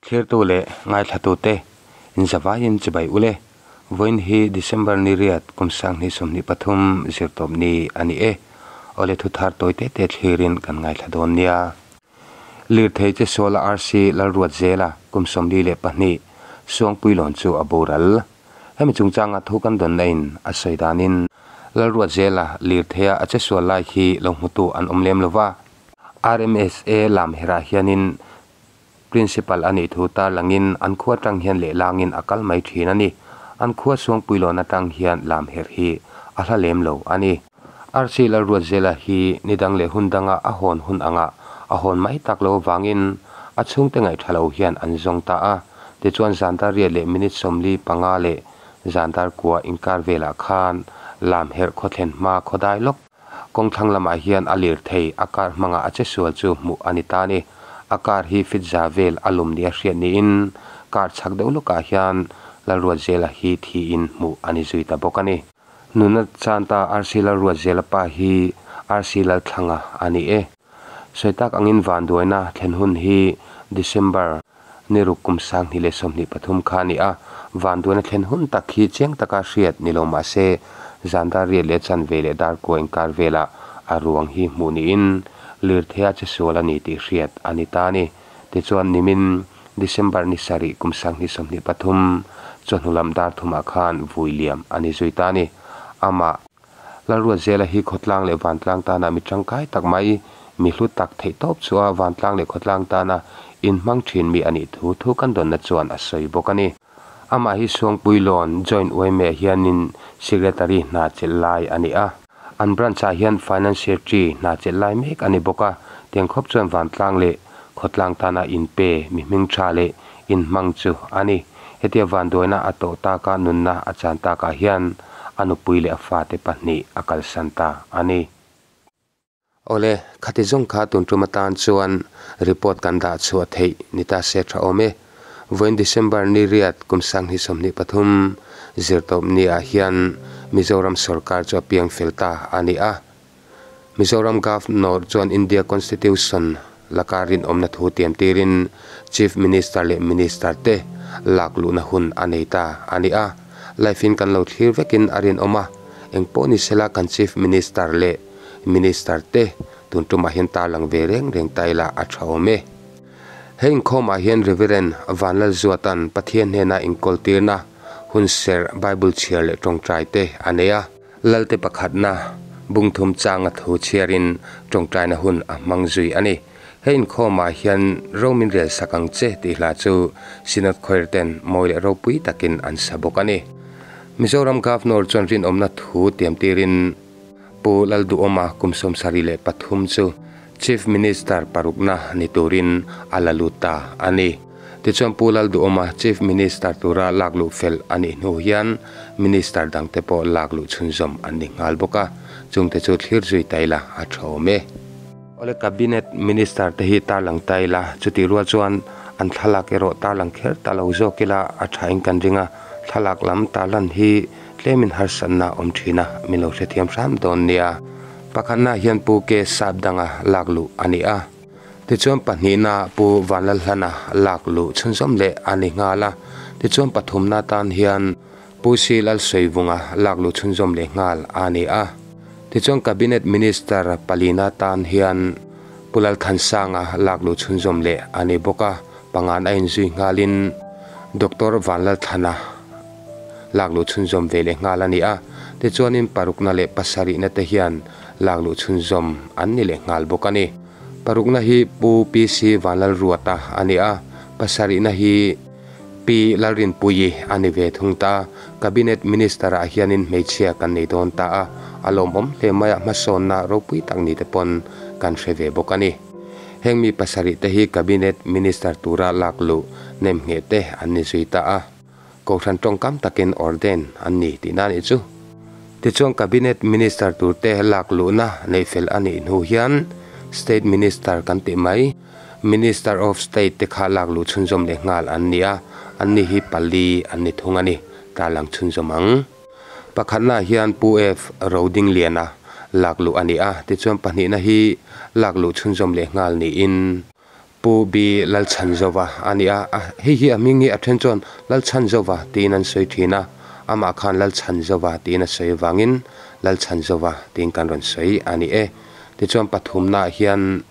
Thlirtu leh ngaithlatute inzavaiin chibai ule. Vawiin hi December ni riat kum 2023 zirtawp ni a ni e. Awle thuthar tawi te te thlirin kan ngaithla dawn nia. Lirthei che suala RC Lalruatzela kum 42 Suangpuilawn chu a boral. Hemi chungchanga thu kan dawn na in a sawi danin Lalruatzela lirtheia a che sual lai hi lo hmutu an awm lem lova. RMSA lam herah hianin Principal a nih thu tarlangin an khua atang hian lehlangin a kal mai thin a ni. An khua Suangpuilawn atang hian lam herh hi a hla lem lo a ni. RC Lalruatzela hi ni dang leh hun danga a hawn hun anga a hawn mai tak lo avangin a chhungte ngaihtha lo hian an zawng ta a. Tichuan zan dar riat leh minute 45 leh zan dar kua inkar velah khan lam herh khawthlen hma khawdai lawk Kawng thlang lamah hian a lirthei a car hmangah a che sual chu hmuh a ni ta a ni. A car hi fit za vel a lum nia hriat niin car chhak deuh lawkah hian Lalruatzela hi thiin hmuh a ni zui ta bawk a ni. Nuna chanta RC Lalruatzela pa hi RC Lalthlanga a ni e. Sawi tak angin vanduaina thlen hun hi December ni ruk kum 2023 kha a ni a, vanduaina thlen hun tak hi chiang taka hriat ni lo mah se zan dar riat leh chanve leh dar kua inkar velah a ruang hi hmuh niin lirtheia che sual a ni tih hriat a ni ta a ni. Tichuan nimin December ni sarih kum 2023 chawhnu lam dar thumah khan vui liam a ni zui ta a ni. Amah Lalruatzela hi khawtlang leh vantlang tana mi tangkai tak mai, mi hlu tak theih tawp chu a vantlang leh khawtlang tana inhmang thin mi a nih thu thu kan dawnna chuan a sawi bawk a ni. Amah hi Suangpuilawn Joint Uaimeh hianin Secretary hna chelh lai a ni a. An branch ah hian Finance Secretary hna chelh lai mek a ni bawk a. Tiang khawp chuan vantlang leh khawtlang tana inpe mi hming tha leh inhmang chu a ni. Hetia vanduaina a tawh taka nunna a chan takah hian a nupui leh a fate pahnih a kalsan ta a ni. Awle, khati zawng kha tun tum atan chuan report kan dah chhuah theih ni ta se tha awm e. Vawiin December ni riat kum 2023 zirtawp ni ah hian Mizoram sorkar chu a piang fel ta a ni a. Mizoram Governor chuan India Constitution laka rinawmna thu tiam tirin Chief Minister leh Minister te lak luhna hun a nei ta a ni a. Live in kan lo thlir vekin a rinawm a, engpawh ni sela kan Chief Minister leh Minister te tun tumah hian tarlang ve reng reng ta ila a tha awm e. He inkhawmah hian Reverend Vanlalzuatan Pathian hnena inkawltirna hun serh Bible chhiar leh tawngtai te a nei a. Lalte pakhatna bungthum changa thu chhiarin tawngtaina hun a hmang zui a ni. He inkhawmah hian Romin rel sak ang che tih hla chu Synod Choir ten mawi leh ropui takin an sa bawk a ni. Mizoram Governor chuan rinawmna thu tiam tirin Pu Lalduhawma kum 73 chu Chief Minister parukna ni turin a la lut ta a ni. Tichuan Pu Lalduhawma Chief Minister tura lak luh fel a nih hnu hian Minister dangte pawh lak luh chhunzawm an ni nghal bawk a, chungte chu thlir zui ta ila a tha awm e. Awle Cabinet Minister te hi tarlang ta ila, chutih rual chuan an thlalak erawh tarlang kher ta lo zawk ila a thain kan ring a, thlalak lam tarlan hi tlemin harsatna awm thin a, min lo hrethiam hram dawn nia. Pakhatna hian Pu K Sap danga lak luh a ni a. Tichuan pahnihna Pu Vanlalhlana lak luh chhunzawm leh a ni nghal a. Tichuan pathumna tan hian Pu C Lalsawivunga lak luh chhunzawm leh nghal a ni a. Tichuan Cabinet Minister palina tan hian Pu Lalthansanga lak luh chhunzawm leh a ni bawk a. Pangan a inzui nghalin Doctor Vanlalthlana lak luh chhunzawm ve leh nghal a ni a. Tichuanin parukna leh pasarihna te hian lak luh chhunzawm an ni leh nghal bawk a ni. Parukna hi Pu PC Vanlalruata a ni a, pasarihna hi Pi Lalrinpuii a ni ve thung ta. Cabinet Minister ah hianin hmeichhia kan nei dawn ta a, a lawmawm hle mai a, hmasawnna ropui tak ni te pawn kan hre ve bawk a ni. Heng mi pasarih te hi Cabinet Minister tura lak luh nem ngheh te an ni zui ta a. Kohhran tawngkam takin ordain an ni tihna a nih chu. Tichuan Cabinet Minister turte lak luhna neih fel a nih hnu hian State Minister kan tih mai, Minister of State te kha lak luh chhunzawm leh nghal an ni a, an ni hi pali an ni thung a ni, tarlang chhunzawm ang. Pakhatna hian Pu F Rodingliana lak luh a ni a, tichuan pahnihna hi lak luh chhunzawm leh nghal niin. Pu B Lalchhanzova a ni a, hei hi a hming hi a then chuan Lalchhanzova tiin an sawi thin a, amah khan Lalchhanzova tiin a sawi avangin Lalchhanzova tiin kan rawn sawi a ni e. Tichuan pathumnaah hian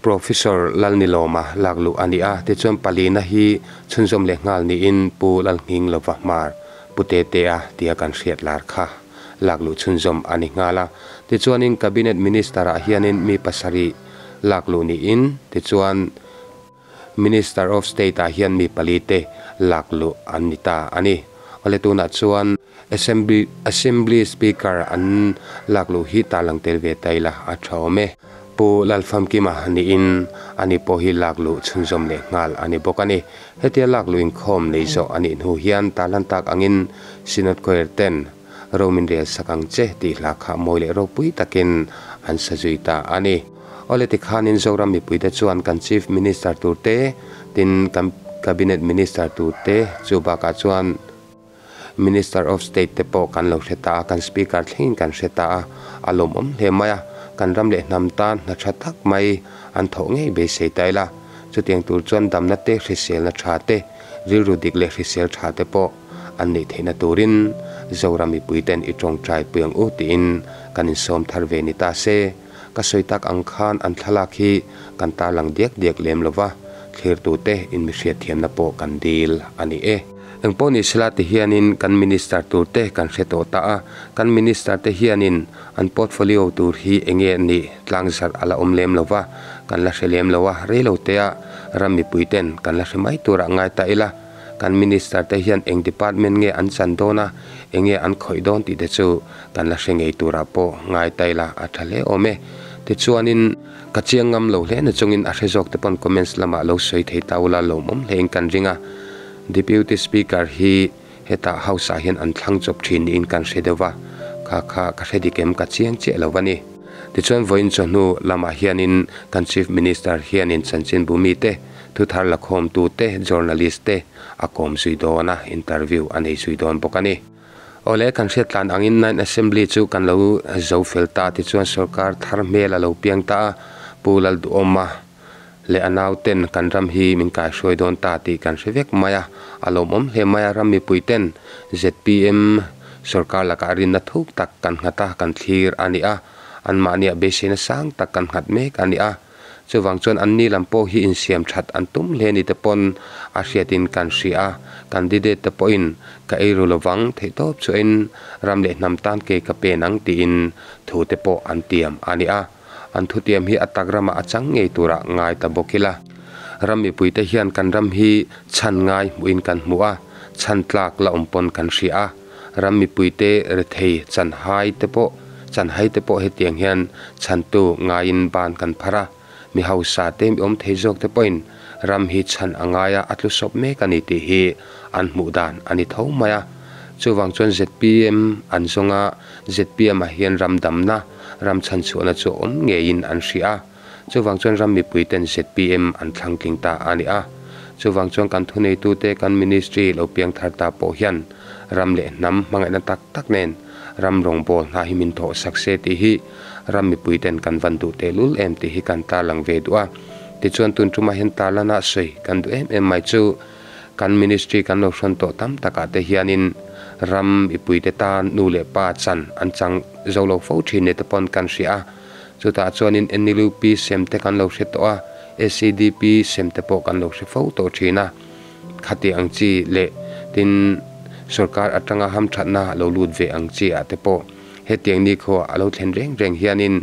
Professor Lalnilawma lak luh a ni a, tichuan palina hi chhunzawm leh nghal niin Pu Lalnghinglova Hmar, Pu Tetea tia kan hriat lar kha lak luh chhunzawm a ni nghal a. Tichuanin Cabinet Minister-ah hianin mi pasarih lak luh niin, tichuan Minister of State ah hian mi pali te lak luh an ni ta a ni. Awle tunah chuan Assembly Assembly Speaker an lak luh hi tarlang tel ve ta ila a tha awm e. Pu Lalfamkima niin ani pawh hi lak luh chhunzawm leh nghal a ni bawk a ni. Hetia lak luh inkhawm nei zawh a nih hnu hian tarlan tak angin Synod Choir ten Ro min rel sak ang che tih hla kha mawi leh ropui takin an sa zui ta a ni. Awle tikhanin Zoram mipuite chuan kan Chief Minister tur te, tin kan Cabinet Minister tur te chu bakah chuan Minister of State te pawh kan lo hre ta a, kan Speaker thlengin kan hre ta a, a lawmawm hle mai a, kan ram leh hnam tan hna tha tak mai an thawh ngei beisei ta ila, chutiang tur chuan damna te, hriselna tha te, rilru dik leh hrisel tha te pawh an neih theihna turin Zoram mipuiten i tawngtai pui ang u tiin kan insawm thar ve ni ta se. Ka sawi tak ang khan an thlalak hi kan tarlang diak diak lem lo va, thlirtute inmihriatthiamna pawh kan dil a ni e. Engpawh ni sela ti hianin kan Minister turte kan hre tawh ta a, kan Minister te hianin an portfolio tur hi enge nih tlangzarh a la awm lem lo va, kan la hre lem lo a, reilotea ram mipuiten kan la hre mai turah ngai ta ila. Kan Minister te hian eng department nge an chan dawn a, enge an khawih dawn tih te chu kan la hre ngei turah pawh ngai ta ila a tha hle awm e. Tichuanin ka chiang ngam lo hle na chungin a hre zawk te pawn comments lamah lo sawi thei ta ula lawmawm hlein kan ring a. Deputy Speaker hi hetah House ah hian an thlang chawp thin niin kan hre deuh va, kha kha ka hre dik em ka chiang chiah lo a ni. Tichuan vawiin chawhnu lamah hianin kan Chief Minister hianin chanchinbu mite, Thuthar lakhawmtute, journalist te, a kawm zui dawn a, interview a nei zui dawn bawk a ni. Awle, kan hriat tlan angin Ninth Assembly chu kan lo zo fel ta tichuan sorkar thar hmel a lo piang ta a, Pu Lalduhawma leh a nauten kan ram hi min kaihruai dawn ta tih kan hre vek mai a, a lawmawm hle mai a, ram mipuiten zpm sorkar lakah rinna thuk tak kan nghat a, kan thlir a ni a, anmahniah beiseina sang tak kan nghat mek a ni a. Chuvang chuan anni lam pawh hi insiam that an tum hle ni te pawn a hriatin kan hria a, candidate te pawhin ka ei ru lovang theihtawp chuahin ram leh hnam tan kei ka pen ang tiin thu te pawh an tiam a ni a. An thutiam hi a tak ramah a chang ngei turah ngai ta bawk ila. Ram mipuite hian kan ram hi chhan ngai hmuhin kan hmu a, chhan tlak la awm pawn kan hria a. Ram mipuite rethei chanhai te pawh chanhai te pawh hetiang hian chhantu ngaiin ban kan phar a, mi hausa te mi awm thei zawk te pawhin ram hi chhan a ngai a, a tlu sawp mek a ni tih hi an hmuh dan a ni tho mai a. Chuvang chuan zpm an zawng a, zpm ah hian ram damna, ram chhanchhuahna chu awm ngeiin an hria a. Chuvang chuan ram mipuiten zpm an thlang tling ta a ni a. Chuvang chuan kan thuneitute, kan ministry lo piang thar ta pawh hian ram leh hnam hmangaihna tak tak nen ram rawngbâwl hna hi min thawh sak se tih hi ram mipuiten kan van duh tehlul em tih hi kan tarlang ve duh a. Tichuan tun tumah hian tarlana sawi kan duh em em mai chu kan ministry kan lo hrawn tawh tam takah te hianin ram mipuite tan nu leh pa chan an chang zo lo fo thin ni te pawn kan hria a. Chutah chuanin NLUP sem te kan lo hre tawh a, SEDP sem te pawh kan lo hre fo tawh thin a. Khati ang chi leh tin sorkar atanga hamthatna lo lut ve ang chi ah te pawh hetiang nikhaw a lo thlen reng reng hianin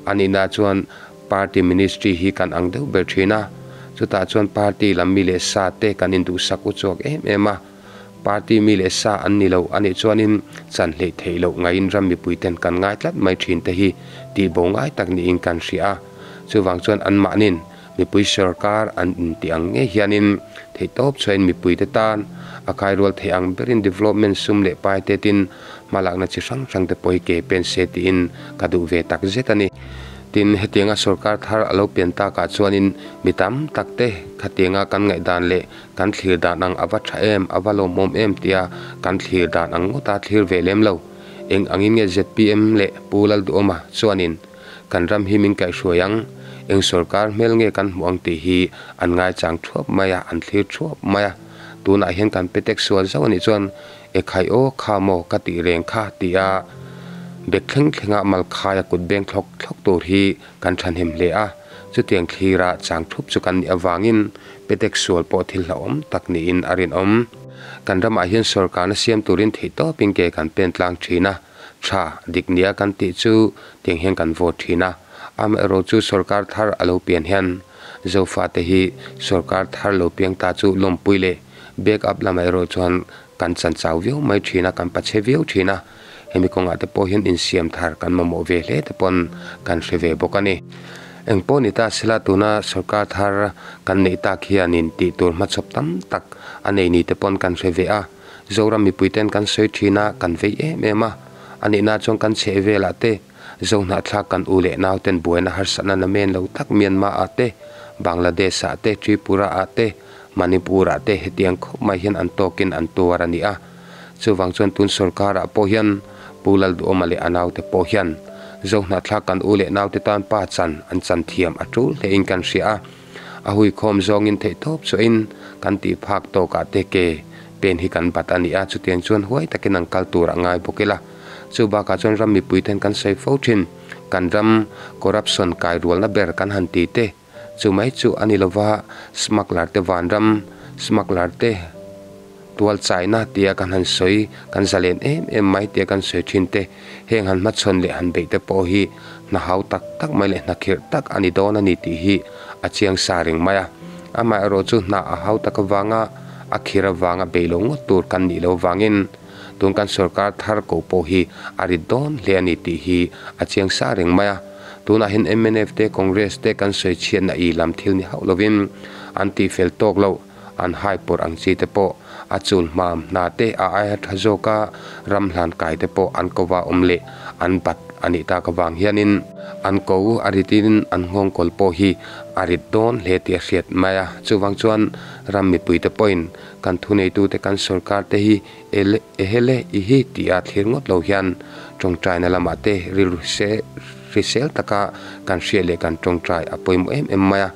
a nihna chuan party ministry hi kan ang deuh ber thin a. Chutah chuan party lam mi leh sa te kan induhsak uchuak em em a. Party mi leh sa an ni lo a nih chuanin chan hleih theih loh ngaiin ram mipuiten kan ngai tlat mai thin te hi tih bo ngai tak niin kan hria a. Chuvang chuan anmahnin mipui sorkar an intih ang ngei hianin theihtawp chhuahin mipuite tan a khairual theih ang berin development sum leh pai tetin hmalakna chi hrang hrang te pawh hi ke pen se tiin ka duh ve tak zet a ni. Tin, hetianga sorkar thar a lo pian takah chuanin mi tam tak te khatianga kan ngaihdan leh Kan thlir dan ang a va tha em, a va lawmawm em tia kan thlir dan ang ngawta thlir ve lem lo. Eng angin nge zpm leh Pu Lalduhawma chuanin kan ram hi min kaihhruai ang? Eng sorkar hmel nge kan hmuh ang tih hi an ngaichang thuap mai a, an thlir thuap mai a. Tunah hian kan petek sual zauh a nih chuan Ekhai aw kha maw ka tih reng kha tih a bek thleng thlenga malkhaia kut beng thlawk thlawk tur hi kan thahnem hle a. Chutiang thlira chang thup chu kan nih avangin petek sual pawh thil hlauhawm tak niin a rinawm. Kan ramah hian sorkarna siam turin theihtawpin ke kan pen tlang thin a. Tha, dik nia kan tih chu tiang hian kan vote thin a. Amaherawh chu sorkar thar a lo pian hian Zofate hi sorkar thar lo piang ta chu lawmpui leh back up lamah erawh chuan kan chan chau viau mai thin a, kan pachhe viau thin a. Hemi kawngah te pawh hian insiam thar kan mamawh ve hle te pawn kan hre ve bawk a ni. Engpawh ni ta sela tuna sorkar thar kan neih tak hianin tih tur hmachhawp tam tak a nei ni te pawn kan hre ve a. Zoram mipuiten kan sawi thin a, kan vei em em a. A nihna chuan kan chheh velah te, Zohnahthlak kan u leh nauten buaina harsatna namen lo tak Myanmar ah te, Bangladesh ah te, Tripura ah te, Manipur ah te hetiang khawp mai hian an tawkin an tuar a ni a. Chuvang chuan tun sorkar ah pawh hian Pu Lalduhawma leh a naute pawh hian Zohnahthlak kan u leh naute tan pa chan an chan thiam a tul hle in kan hria a. A huikhawm zawngin theihtawp chuahin kan tih phak tawkah te ke pen hi kan bat a ni a, chutiang chuan huai takin an kal tur a ngai bawk ila. Chu bakah chuan ram mipuiten kan sawi fo thin, kan ram corruption kai rualna ber kan han ti te, chu mai chu a ni lova smuggler te vanram, smuggler te tual chaina tia kan han sawi, kan zalen em em mai tia kan sawi thin te, heng han hmachhawn leh han beih te pawh hi hna hau tak tak mai leh hna khirh tak a ni dawn a ni tih hi a chiang sa reng mai a. Amaherawhchu hna a hau tak avanga a khir avanga beih lo ngawt tur kan nih loh vangin tun kan sorkar thar ko pawh hi a rit dawn hle a ni tih hi a chiang sa reng mai a. Tunah hian mnf te Congress te kan sawi chhiatna i lam thil ni hauh lovin an tihfel tawk loh. An hai pawrh ang chi te pawh a chul hmam hna te a aia tha zawk a, ram hlan kai te pawh an ko va awm leh an bat a nih tak avang hianin an ko a ritin an nghawngkawl pawh hi a rit dawn hle tih a hriat mai a. Chuvang chuan ram mipui te pawhin kan thuneitute kan sorkar te hi ele ehele i hi tih a thlir ngawt lo hian tawngtaina lamah te rilru hrisel taka kan hriat leh kan tawngtai a pawimawh em em mai a.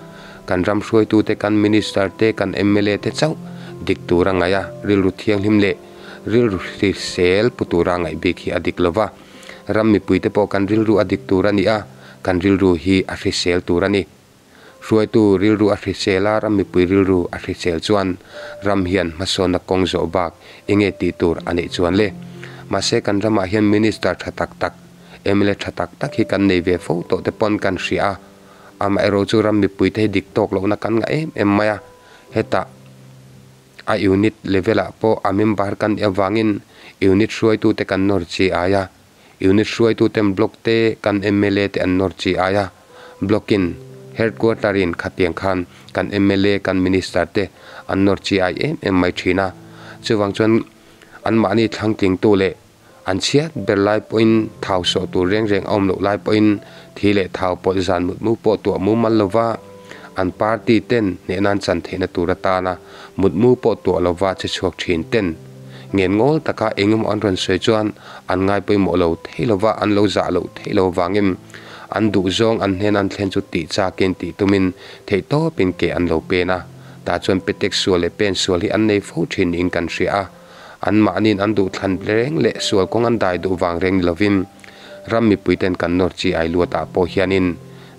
Kan ram hruaitute, kan Minister te, kan mla te chauh dik tura ngaih a, rilru thianghlim leh rilru hrisel pu tura ngaih bik hi a dik lo va. Ram mipuite pawh kan rilru a dik tur a ni a, kan rilru hi a hrisel tur a ni. Hruaitu rilru a hrisel a, ram mipui rilru a hrisel chuan ram hian hmasawnna kawng zawh bak enge tih tur a neih chuan le. Mahse kan ramah hian Minister tha tak tak, mla tha tak tak hi kan nei ve fo tawh te pawn kan hria a. Amaherawh chu ram mipuite hi dik tawk lohna kan ngah em em mai a, hetah a unit level ah pawh a member kan nih avangin unit hruaitute kan nawr chi ai a, unit hruaituten block te kan mla te an nawr chi ai a, block in headquarter in khatiang khan kan mla kan minister te an nawr chi ai em em mai thin a, chuvang chuan anmahni thlangtlingtu leh An chhiat ber lai pawhin thau sawh tur reng reng a awm loh lai pawhin thi leh thau pawlh zan mutmu pawh tuah mumal lova an party ten hnehna an chan theihna tur atana mutmu pawh tuah lova che chhuak thin ten ngen ngawl taka eng emaw an rawn sawi chuan an ngai pawimawh lo thei lova an lo zah loh theih lo avangin an duhzawng an hnena an thlen chu tih chakin tih tumin theihtawpin ke an lo pen a, tah chuan petek sual leh pen sual hi an nei fo thin niin kan hria a. Anmahniin an duh thlan reng leh sual kawng an dai duh vang reng ni lovin ram mipuiten kan nawr chi ai luatah pawh hianin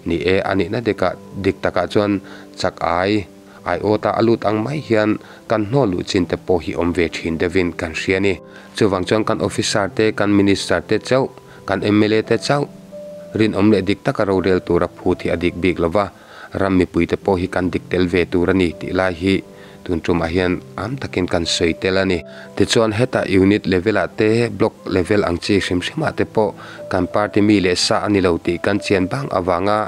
ni e a nihna dekah dik takah chuan chak ai aiawta a lut ang mai hian kan hnawl luh chin te pawh hi awm ve thin deuhin kan hria a ni. Chuvang chuan kan officer te, kan minister te chauh, kan mla te chauh rinawm leh dik taka rorel tura phut hi a dik bik lova, Ram mipuite pawh hi kan dik tel ve tur a ni tih lai hi tun tumah hian am takin kan sawi tel a ni. Tichuan hetah unit level ah te block level ang chi hrim hrim ah te pawh kan party mi leh sa a ni lo tih kan chian bang avanga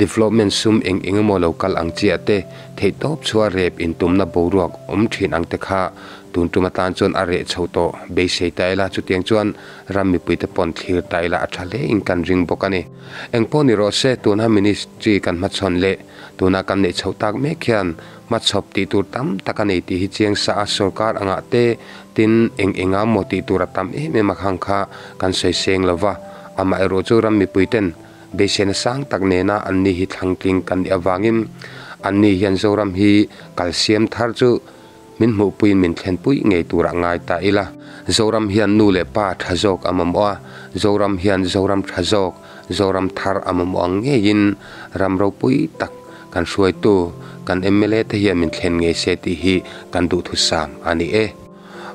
development sum eng eng emaw lo kal ang chi ah te theihtawp chhuah rep intumna boruak awm thin ang te kha tun tum atan chuan a reh chho tawh beisei ta ila chutiang chuan ram mipuite pawn thlir ta ila a tha hle in kan ring bawk a ni. Engpawh ni rawh se, tuna ministry kan hmachhawn leh tuna kan neih chhoh tak mek hian hmachhawp tih tur tam tak a nei tih hi chiang sa a, sorkar angah te tin eng enga maw tih tur a tam em em a khang kha kan sawi seng lo va, amaherawhchu ram mipui ten Beiseina sang tak nena anni hi thlangtling kan nih avangin anni hian Zoram hi kalsiam thar chu min hmuhpuiin min thlenpui ngei turah ngai ta ila. Zoram hian nu leh pa tha zawk a mamawh a, Zoram hian Zoram tha zawk, Zoram thar a mamawh ang ngeiin ram ropui tak kan hruaitu kan mla te hian min thlen ngei se tih hi kan duhthusam a ni e.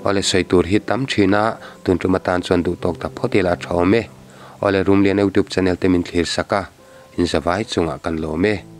Awle sawi tur hi tam thin a, tun tum atan chuan duhtawk ta phawt ila a tha awm e. Awle Rumliana YouTube channel te min thlir sak a, in zavai chungah kan lawm e.